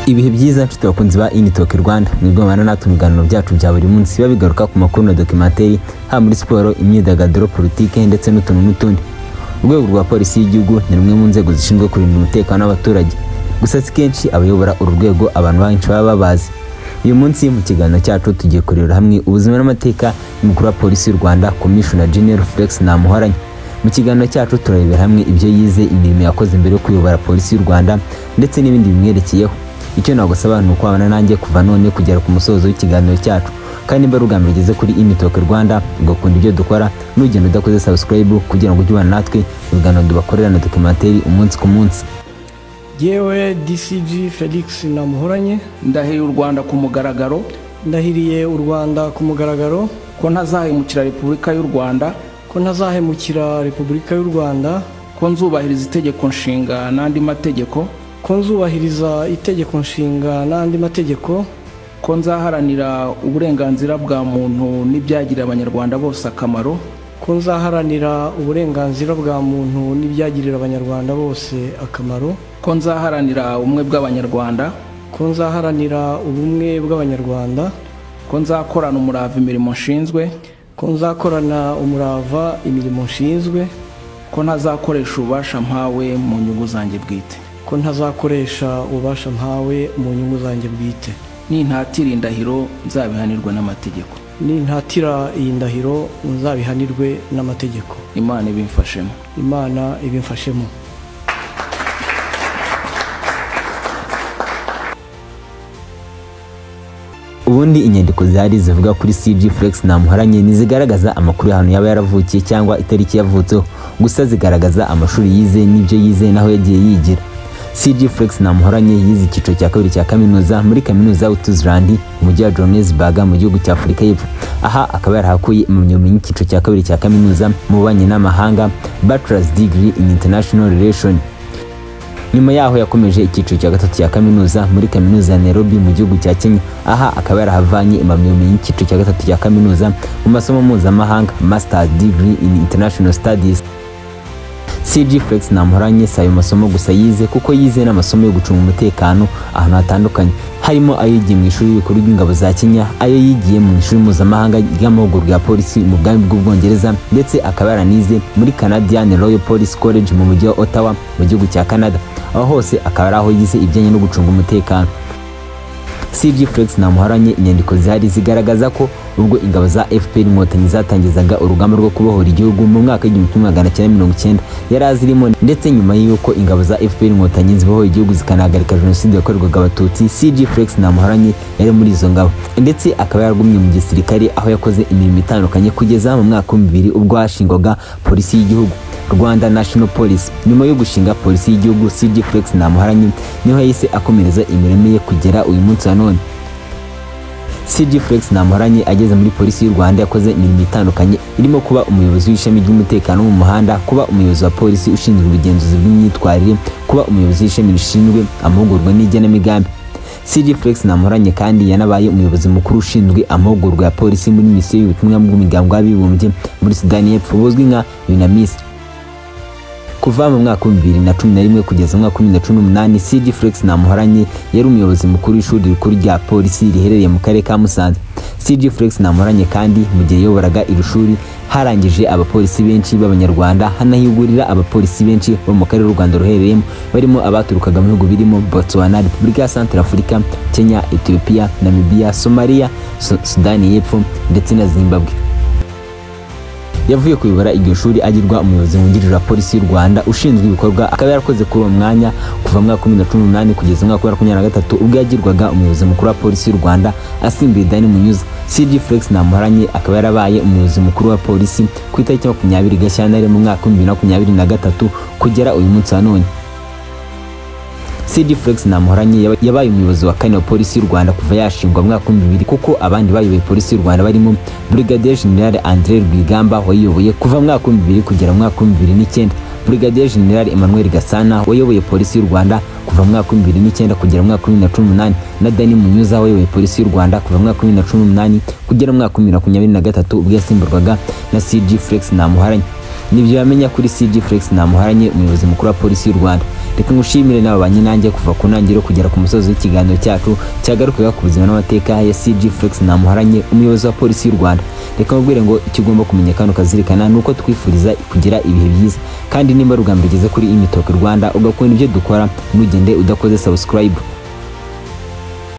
Ibihe byiza nshuti bakunzi ba Initoke Rwanda, mwebwe mubana natwe mu biganiro byacu bya buri munsi biba bigaruka ku makuru na documentary, haba muri siporo, imyidagaduro, politike ndetse n'utuntu n'utundi. Urwego rwa polisi y'igihugu ni rumwe mu nzego zishinzwe kurinda umutekano w'abaturage. Gusa si kenshi abayobora uru rwego abantu benshi baba babazi. Uyu munsi mu kiganiro cyacu tugiye kurebera hamwe ubuzima n'amateka y'umukuru wa polisi y'u Rwanda, Commissioner General Felix Namuhoranye. Mu kiganiro cyacu turarebera hamwe ibyo yize, imirimo yakoze mbere yo kuyobora polisi y'u Rwanda ndetse n'ibindi bimwerekeyeho. Icyo nagusaba ni ukwabana nanjye kuva none kugera ku musozo w'ikiganiro cyacu. Kandi nimba ari ubwa mbere ugeze kuri Initoke Rwanda ugakunda ibyo dukora, nugenda udakoze subscribe kugira ngo ujye ubana natwe mu biganiro dubakorera na documentary umunsi ku munsi. Yewe DCG Felix Namuhoranye, ndahiriye u Rwanda ku mugaragaro, ndahiriye u Rwanda ku mugaragaro ko ntazahemukira Repubulika y'u Rwanda, ko ntazahemukira Repubulika y'u Rwanda, ko nzubahiriza itegeko nshinga n'andi mategeko, ko nzubahiriza itegeko nshinga n'andi mategeko, ko nzaharanira uburenganzira bwa muntu n'ibyagirira abanyarwanda bose akamaro, ko nzaharanira uburenganzira bwa muntu n'ibyagirira abanyarwanda bose akamaro, ko nzaharanira ubumwe bw'abanyarwanda, ko nzaharanira ubumwe bw'abanyarwanda, ko nzakorana umurava imirimo nshinzwe, ko nzakorana umurava imirimo nshinzwe, ko ntazakoresha ububasha mpawe mu nyungu zanjye bwite, ko ntazakoresha ububasha mpawe mu nyungu zanjye bwite, nintatira indahiro nzabihanirwe n'amategeko, nintatira iyi ndahiro nzabihanirwe n'amategeko. Imana ibimfashemo. Imana ibimfashemo. Ubundi inyandiko zihari zivuga kuri CG Felix Namuhoranye ntizigaragaza amakuru y'ahantu yaba yaravukiye cyangwa itariki yavutseho, gusa zigaragaza amashuri yize n'ibyo yize n'aho yagiye yigira. CG Felix Namuhoranye yize icyiciro cya kabiri cya kaminuza muri kaminuza ya Witwatersrand mu mujyi wa Johannesburg mu gihugu cya Afurika y'Epfo. Aha akaba yarahakuye impamyabumenyi y'icyiciro cya kabiri cya kaminuza mu bubanyi n'amahanga, Bachelor's Degree in International Relations. Nyuma yaho yakomeje icyiciro cya gatatu cya kaminuza muri kaminuza ya Nairobi mu gihugu cya Kenya. Aha akaba yarahavanye impamyabumenyi y'icyiciro cya gatatu cya kaminuza mu masomo mpuzamahanga, Master's Degree in International Studies. CG Felix Namuhoranye si ayo masomo gusa yize, kuko yize n'amasomo yo gucunga umutekano ahantu hatandukanye, harimo ayo yigiye mu ishuri rikuru ry'ingabo za Kenya, ayo yigiye mu ishuri mpuzamahanga ry'amahugurwa ya polisi mu bwami bw'Ubwongereza, ndetse akaba yaranize muri Canadian Royal Police College mu mujyi wa Ottawa mu gihugu cya Canada. Aho hose akaba ari aho yize ibijyanye no gucunga umutekano. CG Felix Namuhoranye inyandiko zihari zigaragaza ko ubwo ingabo za FPR Inkotanyi zatangizaga urugamba rwo kubohora igihugu mu mwaka w'1990 yari azirimo, ndetse nyuma y'uko ingabo za FPR Inkotanyi zibohoye igihugu zikanahagarika jenoside yakorerwaga abatutsi, CG Felix Namuhoranye yari muri izo ngabo, ndetse akaba yaragumye mu gisirikare aho yakoze imirimo itandukanye kugeza mu mwaka wa 2000 ubwo hashingwaga polisi y'igihugu, Rwanda National Police. Nyuma yo gushinga polisi y'igihugu, CG Felix Namuhoranye niho yahise akomereza imirimo ye kugera uyu munsi wa none. CG Felix Namuhoranye ageze muri polisi y'u Rwanda yakoze imirimo itandukanye irimo kuba umuyobozi w'ishami ry'umutekano mu muhanda, kuba umuyobozi wa polisi ushinzwe ubugenzuzi bw'imyitwarire, kuba umuyobozi w'ishami rishinzwe amahugurwa n'igenamigambi. CG Felix Namuhoranye kandi yanabaye umuyobozi mukuru ushinzwe amahugurwa ya polisi muri misiyo y'ubutumwa bw'umuryango w'abibumbye muri Sudani y'Epfo buzwi nka UNAMIS. Kuva mu mwaka wa 2011 kugeza mu mwaka wa 2018, CG Felix Namuhoranye yari umuyobozi mukuru w'ishuri rikuru rya polisi riherereye mu karere ka Musanze. CG Felix Namuhoranye kandi mu gihe yayoboraga iri shuri harangije abapolisi benshi b'abanyarwanda, hanahigurira abapolisi benshi bo mu karere u Rwanda ruherereyemo, barimo abaturukaga mu bihugu birimo Botswana, Repubulika ya Centrafrica, Kenya, Ethiopia, Namibia, Somalia, Sudani y'Epfo ndetse na Zimbabwe. Yavuye kuyobora iryo shuri agirwa umuyobozi wungirije wa polisi y'u Rwanda ushinzwe ibikorwa, akaba yarakoze kuri uwo mwanya kuva mu mwaka wa 2018 kugeza mu mwaka wa 2023 ubwo yagirwaga umuyobozi mukuru wa polisi y'u Rwanda asimbuye Dani Munyuza. CG Felix Namuhoranye akaba yarabaye umuyobozi mukuru wa polisi ku itariki 20 Gashyantare mu mwaka wa 2023 kugera uyu munsi wa none. CG Felix Namuhoranye yabaye umuyobozi wa kane wa polisi y'u Rwanda kuva yashingwa mu mwaka wa 2000, kuko abandi bayoboye polisi y'u Rwanda barimo Brigadier General André Rwigamba wayiyoboye kuva mu mwaka wa 2000 kugera mu mwaka wa 2009, Brigadier General Emmanuel Gasana wayoboye polisi y'u Rwanda kuva mu mwaka wa 2009 kugera mu mwaka wa 2018, na Dani Munyuza wayoboye polisi y'u Rwanda kuva mu mwaka wa 2018 kugera mu mwaka wa 2023 ubwo yasimburwaga na CG Felix Namuhoranye. Nibyo yamenya kuri CG Felix Namuhoranye, umuyobozi mukuru wa polisi y'u Rwanda. Reka ngushimire nawe banye nanjye kuva ku ntangiriro kugera ku musozi w'ikiganiro cyacu cyagarukaga ku buzima n'amateka ya CG Felix Namuhoranye, umuyobozi wa polisi y'u Rwanda. Reka nkubwire ngo icyo ugomba kumenya kandi ukazirikana ni uko twifuriza kugira ibihe byiza, kandi nimba ari ubwa mbere ugeze kuri Imitoke Rwanda ugakunda ibyo dukora, ntugende udakoze subscribe.